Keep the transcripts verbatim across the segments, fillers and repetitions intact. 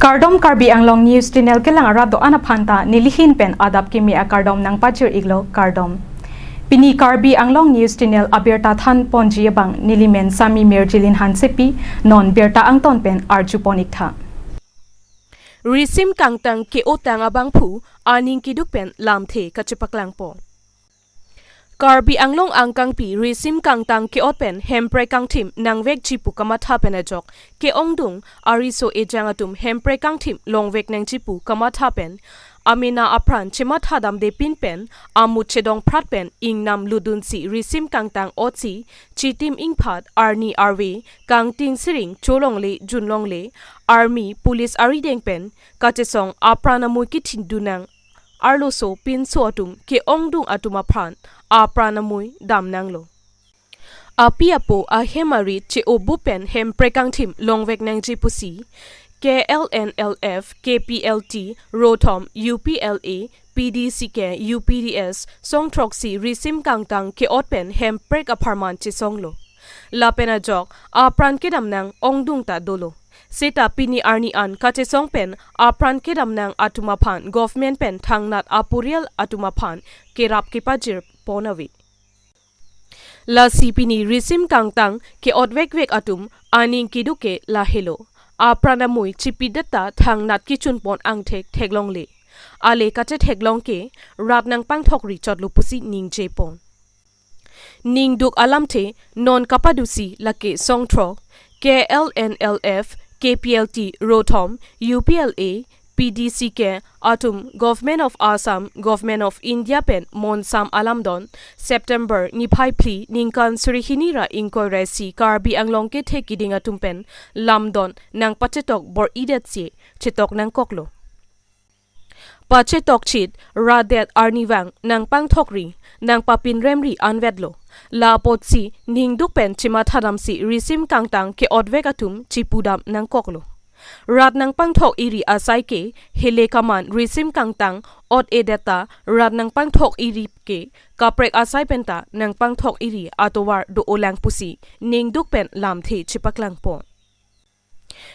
Kardom, Karbi Anglong News Channel kelang arat do-an aphan ta nelihin pen adap kimi akardom nangpajir iklo, kardom. Pini Karbi Anglong News Channel abirta than ponji abang nelimen Sami Mirjilin Hansepi, non birta angton pen arju pon iktha. Risim kangtang ke-otang abangphu aning kiduk pen lamthe kachepaklang pon. Karbi Anglong angkangpi risim kangtang ke-ot pen hemprek kangthim nangvekji pu kamatha pen ajok, ke-ongdung ariso ejang atum hemprek kangthim longvek nangji pu kamatha pen, amena apran chematha damde pin pen, amut chedong phrat pen ingnam lutdunsi risim kangtang otsi, chitim ingphat, arni arve, kangting siring cholongle junlongle, army, police arideng pen kachesong apran amui kithindun nang, arloso pinso atum ke-ongdung atum aphan apran amui dam nanglo. Api apo ahem arit che-obup pen hemprek kangthim longvek nangji pusi K L N L F, K P L T, Rothom, U P L A, P D C K, U P D S, song throksi risim kangtang ke-ot pen hemprek apharman chesonglo. Lapen ajok apran kedam nang ongdung ta dolo. Seta pini arni an kachesong pen apran kedam nang atum aphan government pen thangnat apurial atum aphan kerap kepajir pon ave. Lasi pini risim kangtang ke-ot vekvek atum aning kiduk ke lahelo. Apran amui chipidet ta thangnat kechun pon angthek theklongle. Ale kachetheklong ke rat nangpangthokri chotlo pusi ningje pon. Ningduk alamthe non kapadusi lake song throk, K L N L F, K P L T, Rothom, U P L A, P D C K atum Government of Assam, Government of India pen monsam alamdon, September niphai phli ningkan suri hini ra ingkoi ra isi Karbi Anglong kethe kiding atum pen lamdon nangpachetok bor-idetsi chetok nangkoklo. Pachetokchit radet arnivang nangpangthokri, nangpapinremri anvetlo. La apotsi ningduk pen chemathadamsi risim kangtang ke-otvek atum chipudam nangkoklo. Rat nangpangthok iri asai ke hele kaman risim kangtang ot-edet ta rat nangpangthok iri ke kaprek asai penta nangpangthok iri atovar do-olang pusi ningduk pen lamthe chepaklang pon.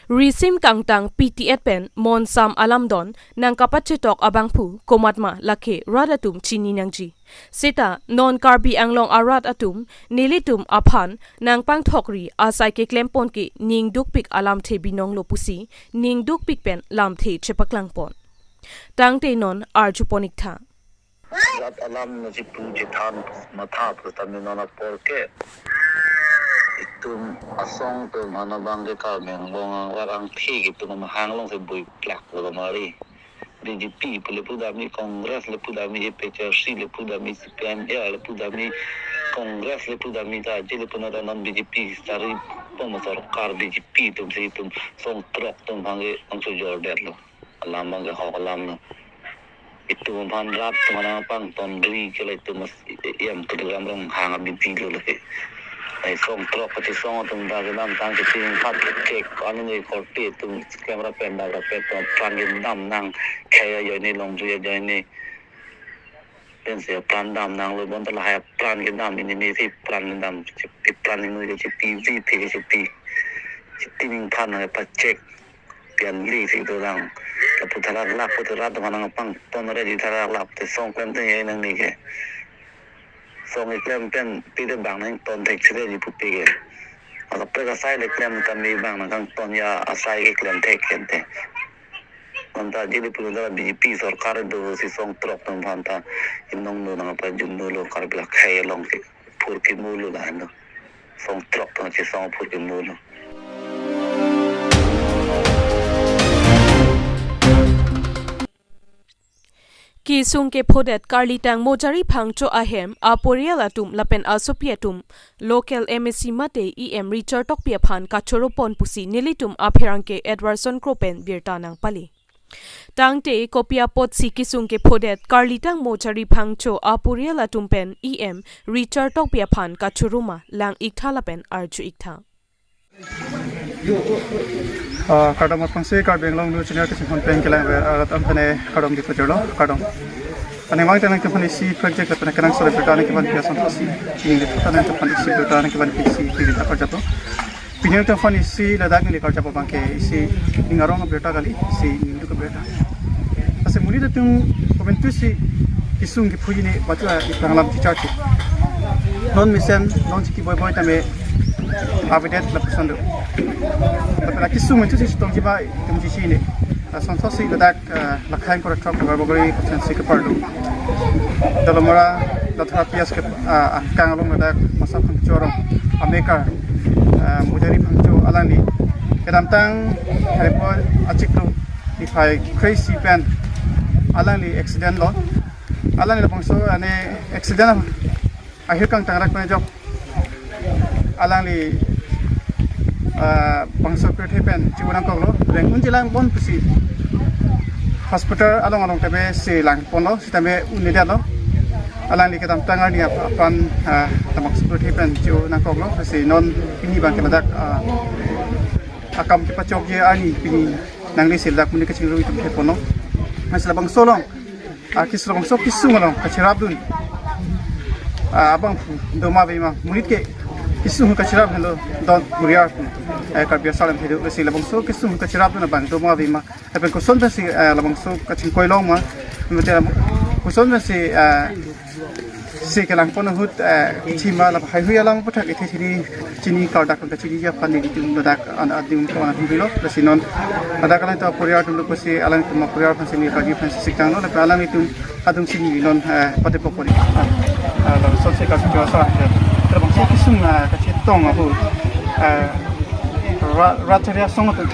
Risim kangtang piti-et pen monsam alamdon nangkapachetok abangphu komatma lake rat atum chini nangji. Seta non Karbi Anglong arat atum nelitum aphan nangpangthokri asai keklem pon ke ningdukpik alamthe binonglo pusi ningdukpik pen lamthe chepaklang pon. Tangte non arju pon iktha. Rat alam nangchipu chethan matha pu tame non apor ke itum asong atum aphan abang ke Karbi Anglong arat angthek itum amahang alongsi bui plak lo mari. B J P pu le pudamji, Congress le pudamji, A P H L C le pudamji, C P I M L le pudamji, Congress le pudamji ta je le puna ta non B J P sari pom sorkar B J P atumsi itum song throk atum abang ke angchojordetlo. Alam abang ke ahok alam lo. Itum aphan rat atum aphan nangpangtonri ke la itum mas em keduram Ronghang abibi lo lake. Ai song throk kachesong atum ta kedamtang chitim ingphat kechek, aning korte atum camera pen dam rapet atum apran kedam nang, khei ajoine, longri ajoine. Pensi apran dam nanglo, bonta lahai apran kedam, ini mesi apran kedam, chipran ingnoi ke chipi, V P ke chipi. Chitim ingphat nangpachek. Pian lisi dolang. Lapu thalaklak pute rat atum aphan nangpangtonre, di thalaklak pute song klemthe ya nangne ke. Song keklem pen pite bang nangton thekthedetji pupe ke. Akaprek asai le klem kami bang nangkangton ya asai keklem thek kente. Bonta je le puna ta B J P sorkar dosi song throk atum aphan ta inong no nangpajumdunlo, Karbi akhei along ke phurkimo lo la no. Song throk atum chesong phurkimo lo. Kesung kephodet Karlitang Mojari Phangcho ahem aporial atum lapen asopi atum local M A C mate E M Richard Tokbi aphan kachoro pon pusi nelitum apherangke Edwardson Kro pen birta nangpale. Tangte kopi apotsi kesung kephodet Karlitang Mojari Phangcho aporial atum pen E M Richard Tokbi aphan kachoro ma, lang iktha lapen arju iktha. Ah, kardom aphrangsi Karbi Anglong News Channel kachinghon pen kelang arat atum aphan kardom dipajirlo, kardom. Ani mang tenang kephan isi project lapen kenangsot birta nangkevan pi ason si, ini de thata nangkevan isi birta nangkevan pi isi, ini ta kerja to. Pini atum aphan isi ladak neli karjap abang ke isi ning arong abirta kali, isi ning duk abirta. Lasi monit atum komantusi kesung kephuji ne batu iprang alam chicharche. Non mesen, non chiki boy boy tame avedet lapuson do. Tapi la kesung komantusi chetongji ba itum chisi ne. Lason sosi ladak, eh, Lakhain Korathok Duarbagori constituency keparlo Dolamara Dathra P S ke, eh, angkang along ladak Masa Phangcho arong amekar, eh, Mujari Phangcho alangli kedamtang hari po achiklo niphai kre-isi pen alangli accident lo. Alangli labangso ane accident ahirkang tangrak pen ajok alangli, ah, bangso pirthe pen chibu nangkoklo, reng unji lang pon pusi hospital along along tame si lang ponlo, sitame un-edetlo. Alangli kedamtang arni ap-, apran, ah, labangso pirthe pen chibu nangkoklo, si non pini abang ke ladak, ah, akam kepachokji arni pini nangli si ladak monit kachingrui atum theponlo. Lasi labangso along, ah, kes- labangso kesung along kacherapdun, ah, abang do ma ave ma, monit ke kesung kacherap henlo don kuriar pu, eh, Karbi asar lam thedo. Lasi labangso kesung kacherapdun abang do ma ave ma, lapen koson pensi, eh, labangso kachingkoi long ma, mate koson pensi, eh, si kelang pon ahut, eh, chima la haihui alam aputhak ithe chini, chini kardak kachini ya aphan nelitum ladak an adim ko an hilo. Lasi non ladak alangtum aporiar atum lo pusi alangtum aporiar aphansi neli karju aphansi siktanglo, lapen alangtum adung si neli non, eh, pate pokori. Ah, lason si karju asa, eh, labangso kesung, eh, kachetong ahu, eh, ra-, rat chari asong atum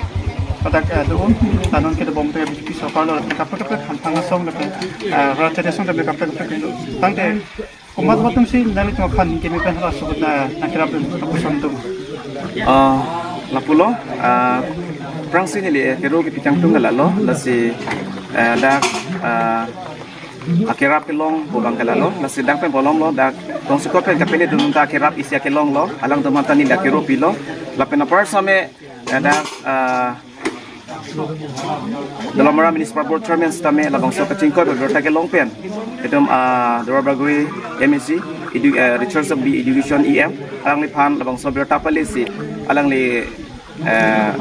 ladak, eh, do-un, la non kedobom te B J P sorkar lo, kaprek kaprek khamphang asong lapen, eh, rat chari asong lapen kaprek kaprek lo. Tangte komat komat atumsi nanglitum aphan keme pen hala sohot na nangkerapdun lapuson atum. Ah, lapulo, ah, aphrangsi neli, eh, kero kepi kangtung ke lalo, lasi, eh, dak, ah, akerap kelong pu abang ke lalo, lasi dak pen bolomlo, dak tongsekot pen kapeledun ta akerap isi akelonglo, alangtum aphan ta neli akero pilo, lapen apar same, eh, dak, ah, Dolamara Municipal Board Chairman sitame labangso kachingkoi abirta kelong pen, itum, ah, Duarbagori M A C, edu-, eh, Richard Sangma Education E M, alangliphan labangso abirta palisi, alangli, eh,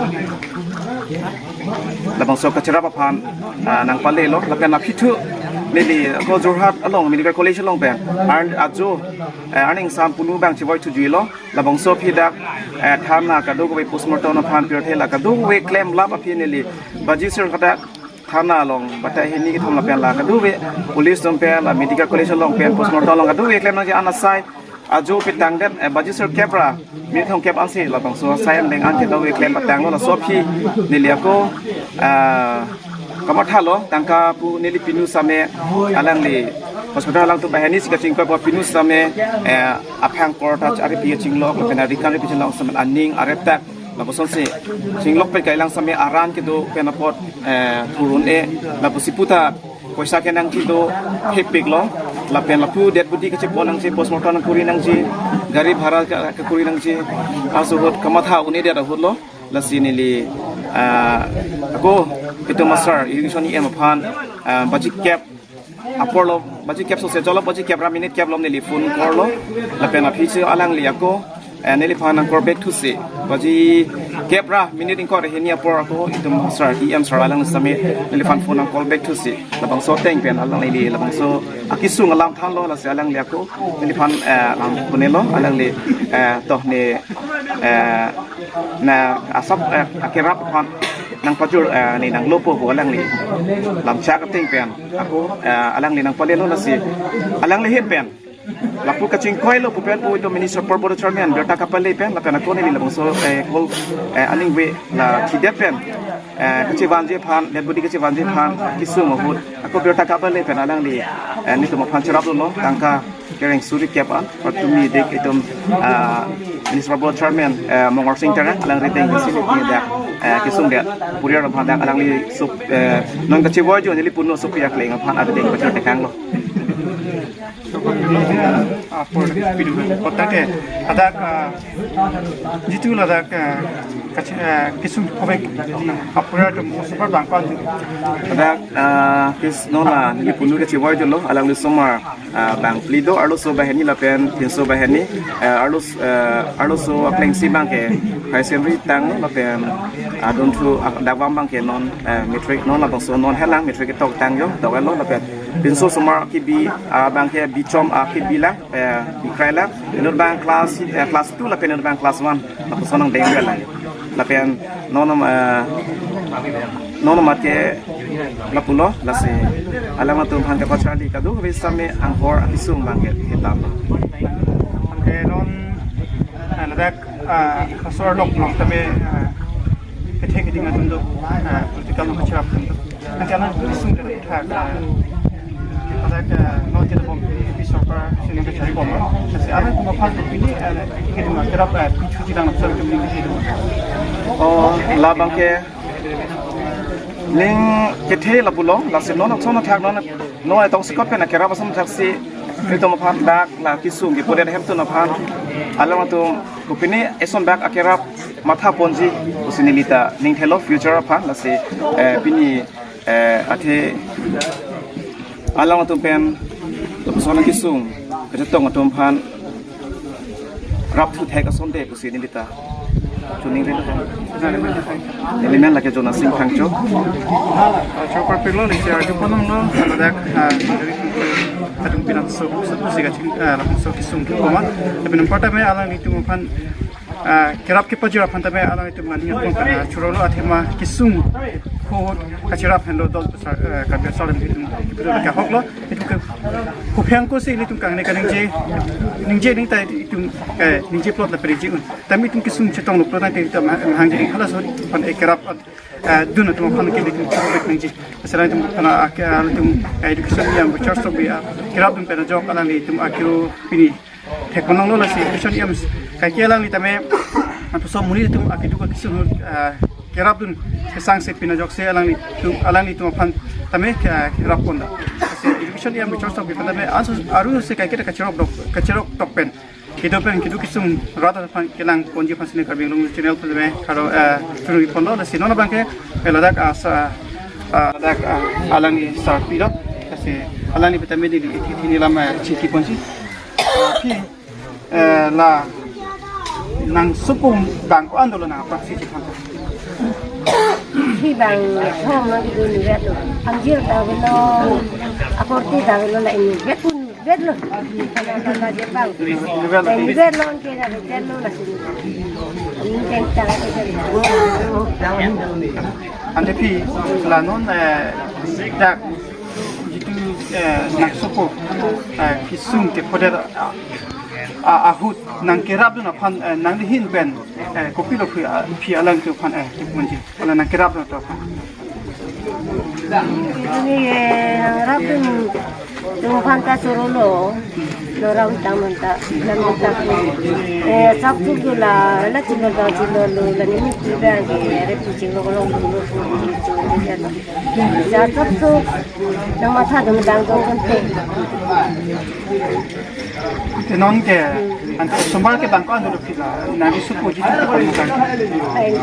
labangso kacherap aphan, ah, nangpalelo, lapen aphi thu neli ako Jorhat along, Medical College along pen, ar-, ajo, eh, arni ingsampo nu abang chevoi thujuilo, labangso aphi dak, eh, thana kadokave postmortem aphan pirthe la kadokave klemlap aphi neli baji sir hadak thana along batai hini kethom lapen la kadokave police atum pen la Medical College along pen postmortem along kadokave klem nangji, an asai ajo pitangdet, eh, baji sir kep ra minit thomkep ansi labangso asai an deng an kadokave klem patanglo, laso aphi neli ako, ah, kamathalo tangka pu neli pinu same alangli hospital alangtum banghini si kachingkoi apot pinu same, eh, aphang kor ta chari pi chinglok lapen ari kan ri pi chinglok same aning arep tak lapuson si chinglok pen kailang same aran kedo pen apot, eh, thurun-e lapusi puta poisa kenangji do hepiklo, lapen lapu dead body kachepon nangji, postmortem nangkuri nangji, gari bhara ka-, kakuri nangji, aso ahut kamatha un-edet ahut lo. Lasi neli, ah, ako itum Master Education E M aphan, ah, baji kep aporlo, baji kep sose jolo, baji kep ra minit kep lom neli phone korlo, lapen aphi si alangli ako, eh, neliphan nangkor back thusi, baji kep ra minit ingkoi ra hini apor ako itum sir, E M sir alang same neliphan phone nangkor back thusi, labangso ateng pen alangli labangso akesung alam thanlo, lasi alangli ako neliphan, eh, lam punelo, alangli, eh, toh ne, eh, na asap, eh, akerap aphan nangpajur, eh, ne nanglopo pu alangli lamchak ateng pen ako, eh, alangli nangpalelo, lasi alangli ahin pen lapu kachingkoilo pu pen pu itum Municipal Board Chairman birta kapale pen lapen ako neli labangso, eh, call, eh, aning ave la thidet pen, eh, kachevanji aphan, dead body kachevanji aphan kesung ahut ako birta kapale pen alangli, eh, netum aphan cherapdunlo tangka kereng suri kep an, patumi dik itum, ah, Municipal Board Chairman, eh, Mongar Sing Terang, alangli ateng si neli dak, eh, kesung det, puriar aphan dak alangli sup, eh, non kachevoi jo neli punu sup ya kleng aphan ave deng pachor tekanglo. Apor pidu kotak ke, ladak, ah, jitu ladak, ah, kachi-, ah, kesung kobek apura tum super bang kon. Ladak, ah, kis non la neli punu kachivoi dolo, alangli osomar, ah, bangphli do, arloso banghini lapen pinso banghini, ah, arlos-, ah, arloso aklengsi abangke higher secondary tang lapen, ah, dunthu, ah, adap abangke non, ah, matric non labangso non helang matric ketok tang jo, tok-etlo lapen pinso osomar kebi, ah, abangke bichom, ah, kebi lang, eh, bikrei lang. Inut abang class, eh, class two lapen inut abang class one. Lapuson nangdeng lang. Lapen non, eh, non mate lapulo, lasi alangtum aphan kapacharli kadokave sitame anghor akesung abangke hitam. Ke non, eh, ladak, eh, asor lok lok tame, eh, kethek keding atum do, eh, political nangkachirap atum do. Nang alang kesung ke thak, eh, ladak, eh, non ke bom B J P sorkar si nangkachirap bom. Lasi alang tum aphan pini, eh, keding kerap, eh, pichu jilang nang sorkar pini keding. Oh, labangke ning kethe lapulo, lasi non ason thak non, non etong sikot pen akerap ason thaksi, itum aphan dak la kesung ke podet hem tun aphan, alangtum kopine eson dak akerap matha ponji pusi nelita ning thelo future aphan, lasi, eh, pini, eh, athe alangtum pen lapuson kesung kachetong atum aphan rapthu thek asonte pusi nelita chuning ri. Neli men lake Jonasing Phangcho. Chokor pilo ni sia arju ponong lo, ladak, ah, dari atum pinat so, so, si kaching, ah, lapuson kesung ke koma. Tapi nampak tame alanglitum aphan, ah, kerap kepajirap aphan tame alanglitum mani aphan, ah, churolo athema kesung ko kachirap henlo dol besar, eh, Karbi Anglong itum, itum ke hoklo, itum ke kophang ko si itum kangne kaningje, ningje ning ta itum, eh, ningje plot lapen ningje un. Tame itum kesung chetong lo plot ta itum hang, hangje halaso aphan, eh, kerap, eh, dun atum aphan ke itum churobek ningje. Asal itum aphan, ah, ke, ah, itum, eh, education yang bocor sok bi, ah, kerap dun pen ajok alanglitum akiru pini thek ponong lo, lasi education E M kaike alangli tame, ah, puso monit atum akeduk akesung, ah, kerap dun kesang si pini ajoksi alanglitum, alanglitum aphan tame ke, ah, kerap pon da. Lasi education E M bocor sok bi tame ansu aru si kaike kachirok dok, kachirok tok pen, kedo pen keduk kesung rat aphan kelang ponji aphan si ne Karbi Anglong channel pen tame karo, eh, churu ponlo, lasi non abangke, eh, ladak, ah, sa, ah, ladak, ah, alangli sarpi lo, lasi alangli pen tame di di iti iti ni lama chingki ponji. Aphi, eh, la nangsopo bang ko-an dolo nang aphrangsi chethan. Aphi bang thom nang dun vet lo. Angjir ta avelo, akorte ta avelo, la inutvet, inutvet lo. Kana kana je bang. Inutvet lo. Inutvet lo, anke na vet lo, lasi. Aning keng ta vet lo. Ante aphi la non, eh, dak jitu, eh, nangsopo, eh, kesung ke podet, ah, ah, ahut nangkerap dun aphan, eh, nangli ahin pen, eh, kopilo aphi, ah, aphi alangtum aphan, eh, tip munji. Ala nangkerap dun aphan. Ini, eh, nangrap dun atum aphan ta churolo. Lora utang manta, lam utang. Eh, sak tuk dula, la chilo da chilo lo, la nini kiba ke, re pu chilo lo lo lo. Sa sak tuk, nangmatha dun dang dun kan te. Te non ke, ante osomar ke bang ko-an dolo aphi la, nangli sopo jitu ko bang ko-an. Ai,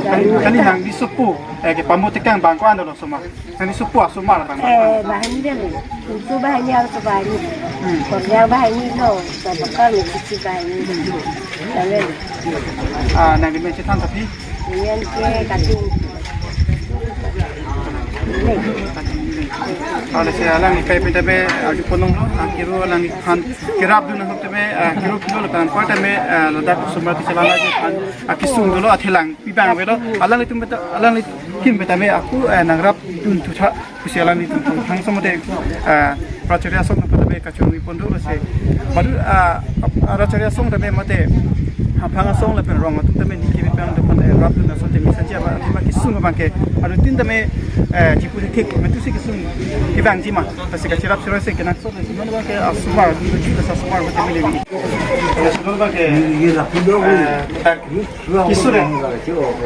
kani, kani nangli sopo, eh, ke pambotekang bang ko-an dolo osomar. Nangli sopo asomar bang ko-an. Eh, banghini lo. Pinso banghini, arloso banghini. Hmm. Korjang banghini lo, sabakar ni sisi banghini. Lalu. Ah, nangli men chethan ta aphi? Neli men ke Kating. Nih. Lasi alangli kai pen tame, ah, arju ponong lo, ah, akiru alangli aphan kerap dun ahut tame, ah, akiru pilo lapen anpar tame, ah, ladak osomar kechelangji aphan, ah, kesung dolo athe langpi bang avelo, alanglitum pen ta, alangli ahin pen tame ako, eh, nangrap dun thutha pusi alanglitum thang so mate, eh, Rachari Asong pen tame kachurui pon dolo si. Baru, eh, Rachari Asong tame mate Haflong Asong lapen Rong atum tame ningke pen do pen, eh, rap dun asonte mesen ji aba athema kesung abangke adutin tame, eh, chipu thik metu si kesung kevangji ma, lasi kachirap chiroi si kenangsot lasi non abangke asomar, dun ji lasi asomar mate mili. Lasi non abangke, eh, tak Kisure.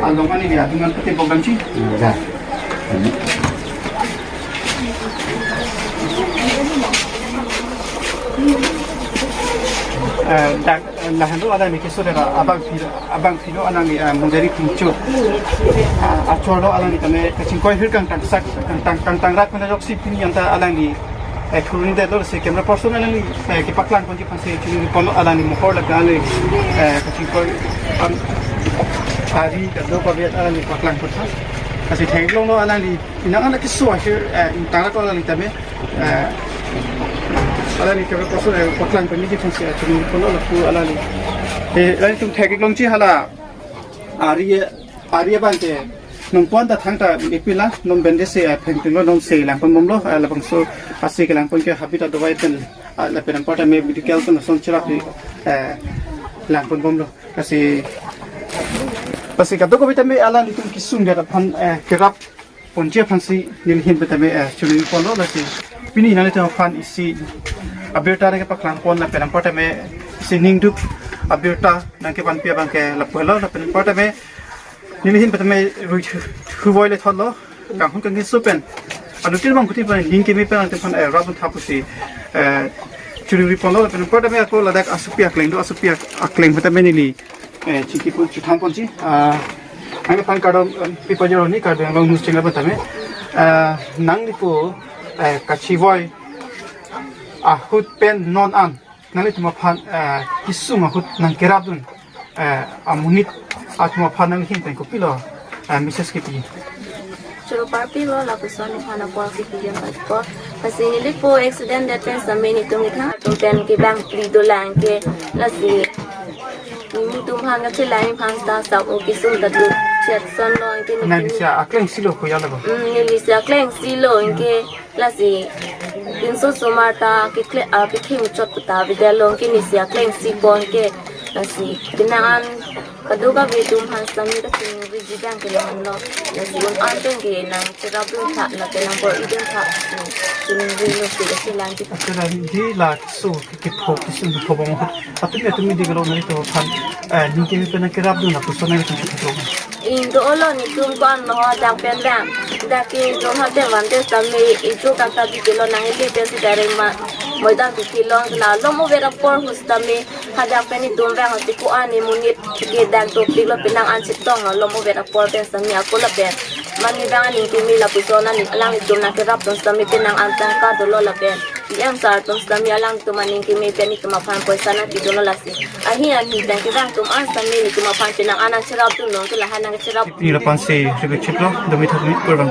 Along ani dia dengan ketimbang ganci. Ya. Eh, dak, eh, lahenlo alangli keso dera abang philo, abang philo alangli, eh, Mundari Phangcho. Ah, achorlo alangli tame kachingkoi ahir kangtangsak, kangtang, kangtangrak pen ajoksi pini anta alangli, eh, thuruni detlo si camera person alangli, eh, kepaklang ponji aphansi chini ponlo alangli mohor lake alangli, eh, kachingkoi, um, ari kadokave alangli paklang pon tha. Lasi theklonglo alangli, inang anak keso ahir, eh, ingtangrak alangli tame. Eh, alangli kebe koson, eh, paklang pemi di fungsi, eh, chini ponlo lapu alangli. Eh, alangtum theklongji hala. Ari, ari abang ke. Nung pon ta thangta ipila, nung bende si, eh, phengtinglo, nung si lang pon bomlo, eh, labangso, asi kelang pon ke habit adovai pen, ah, lapen anparta me medical pen son chirap di, eh, lang pon bomlo. Lasi, lasi kadokave tame alanglitum kesung dia aphan, eh, kerap ponji aphansi nelihin pen tame, eh, chini ponlo lasi. Pini nanglitum aphan isi abirta nangkepaklang pon lapen anparta me isi ningduk abirta nangkevanpi abang ke lapulo lapen anparta me nelihin pen tame rui hu-, huvoile thotlo. Kanghon kangni supen. Alutin bang kuti pen ning keme pen nangtum aphan, eh, rap tha pusi, eh, chini ponlo lapen anparta me ako ladak asopi akleng do asopi ak-, akleng pen tame neli eh, chingki pon chethang ponji, ah, nangli aphan kardom, eh, pipajor ni Karbi Anglong News Channel pen tame, ah, nanglipo, eh, kachivoi ahut pen non an nanglitum aphan, eh, kesung ahut nangkerapdun, eh, amonit atum aphan nangli ahin pen kopilo, eh, message kepi. Choro parpilo lapuson aphan apor kepi jam patpo. Lasi nelipo accident det pen sitame netum kethang atum pen kebang phli dolang ke lasi netum aphan kachelang aphan ta sa o kesung ta do chet sonlo anke neli netum si akleng silo ko ya labo. Hmm, neli si akleng silo anke lasi pinso osomar ta kekle, ah, kekheng chot ta avedetlo anke neli si akleng si pon ke lasi penang an kadokave atum aphan sitame kachingri jidang ke lahenlo. Lasi un-an pen ke nangcherapdun tha lapen nangbor-idun tha. Chiningri lo si kachelang di. Achelang di laso kepho kesung kepho bang ahut. Atum atum di kalau nanglitum aphan, eh, ning keme pen nangkerapdun lapuson nangtum kepho. Indo olo netum ko-an lo hadak pen bang. Dak ke jo ha pen van te sitame ijo kangta di kelo nangli pen si direct ma moidam di kelong la lom over apor ahut sitame hadak pen netum bang hasi ko-an amonit ke dak dopiklo penang an chetonglo lom over apor pen sitame ako lapen. Mane bang aning keme lapuson aning alanglitum nangkerapdun sitame penang an tangka dolo lapen. D M sir atum sitame alangtum aning keme pen netum aphan poisa nangpidunlo lasi. Ahin ahin pen kevang atum an sitame netum aphan penang an nangcherapdunlo ke lahan nangcherap. Pini lapu-an si ribik chiklo, domi thakmi, kurban.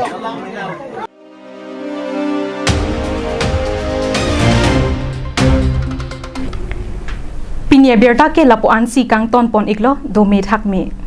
Pini abirta ke lapu-an si kangton pon iklo, domi thakmi.